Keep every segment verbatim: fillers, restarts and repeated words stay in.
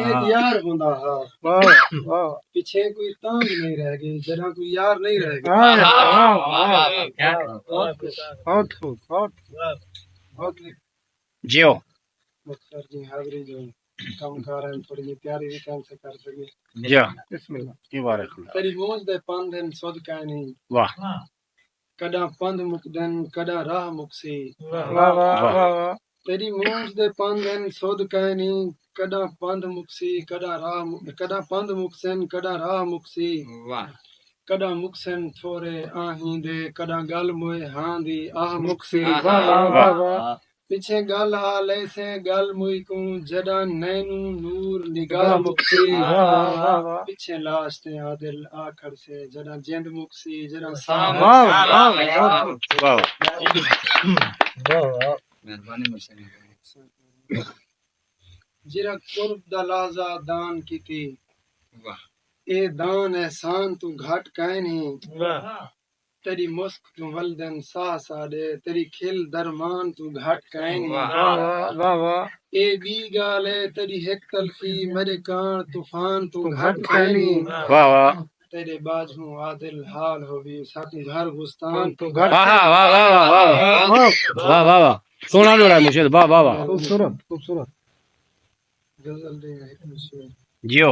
ہک یار ہوندا ہا۔ واہ، واہ۔ پچھے کوئی تانگھ نہیں رہ ڳئی، جݙاں کوئی یار نہیں رہ ڳئی۔ واہ، واہ، واہ، واہ۔ بہت خوب، بہت خوب۔ بہت خوب۔ جیو۔ مختصر جی حاضری جو کم کار ہیں، تھوڑی جی تیاری بھی ٹائم سے کر سکے۔ جیو۔ بسم اللہ۔ مبارک اللہ۔ تیری مونجھ دے پندھ ہن سدھ کائنی۔ واہ۔ کݙاں پندھ مکدن، کݙاں راہ مکسی۔ واہ، واہ، واہ، واہ۔ تیݙی مونجھ دے پندھ ہن سدھ کائنی، کݙاں پندھ مکسی، کݙاں راہ مک-، کݙاں پندھ مکسن، کݙاں راہ مکسی۔ واہ۔ کݙاں مکسن تھورے آہیں دے، کݙاں ڳل موئے ہاں دی آہ مکسی۔ واہ، واہ، واہ، واہ۔ پچھے ڳل آ لیسے ڳل موئی کوں، جݙاں نینوں نور نگاہ مکسی۔ واہ، واہ، واہ، واہ۔ پچھے لاش تے عادل آ کھڑسے، جݙاں جند مکسی، جݙاں ساہ مکسی۔ واہ، واہ، واہ۔ واہ، واہ۔ مہربانی مرشد۔ جیڑھا قرب دا لحظہ دان کیتی۔ واہ۔ اے دان احسان توں گھٹ کائنی۔ واہ۔ تیݙی مسک توں ولدن ساہ ساݙے، تیݙی کھل درمان توں گھٹ کائنی۔ واہ۔ واہ، واہ، واہ۔ اے ٻی ڳالھ ہے، تیݙی ہک تلخی میݙے کاݨ طوفان توں گھٹ کائنی۔ واہ، واہ۔ تیݙے ٻاجھوں عادل حال ہووی، ساکوں گھر بستان توں گھٹ۔ واہ، واہ، واہ۔ واہ، واہ، واہ۔ سوہݨا جوڑا ہے مرشد، واہ، واہ، واہ۔ خوبصورت، خوبصورت۔ غزل دے ہک مصرعے۔ جیو۔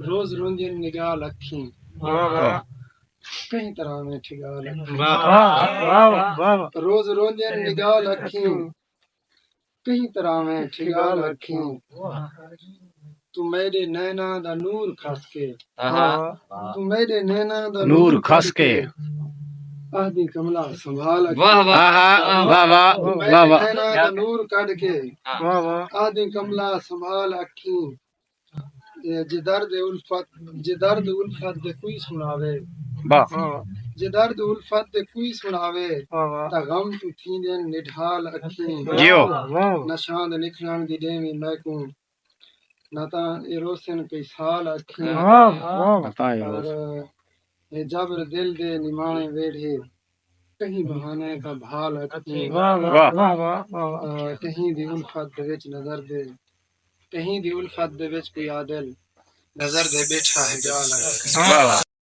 روز روندین نگال اکھیں۔ واہ، واہ۔ کہیں طرح میں ٹھگال اکھیں۔ واہ، واہ، واہ، واہ۔ روز روندین نگال اکھیں۔ کہیں طرح میں ٹھگال اکھیں۔ توں میݙے نیناں دا نور کھس کے۔ آہا۔ توں میݙے نیناں دا نور کھس کے۔ آہدیں کملا سنبھال اکھیں۔ واہ، واہ۔ آہا، واہ، واہ، توں میݙے واہ، واہ۔ نیناں دا نور کڈھ کے۔ واہ، واہ۔ آہدیں کملا سنبھال اکھیں۔ اے جے درد الفت، جے درد الفت دے کوئی سݨاوے۔ واہ۔ جے درد الفت دے کوئی سݨاوے، واہ، واہ۔ تاں غم توں تھیندن نڈھال اکھیں۔ جیو۔ واہ۔ نہ شاند نکھڑݨ دی ݙیویں میکوں، نہ تاں اے روسن کئی سال اکھیں۔ واہ، واہ۔ نہ تاں اے پر روسن۔ اے جبر دل دے نماݨے ویڑھے، کہیں بہانے تاں بھال اکھیں۔ واہ، واہ، واہ، واہ، واہ۔ آ، کہیں دی الفت دے وچ نظر دے، کہیں دی الفت دے وچ کوئی عادل نظر دے ٻیٹھا ہے جال اکھیں۔ واہ، واہ۔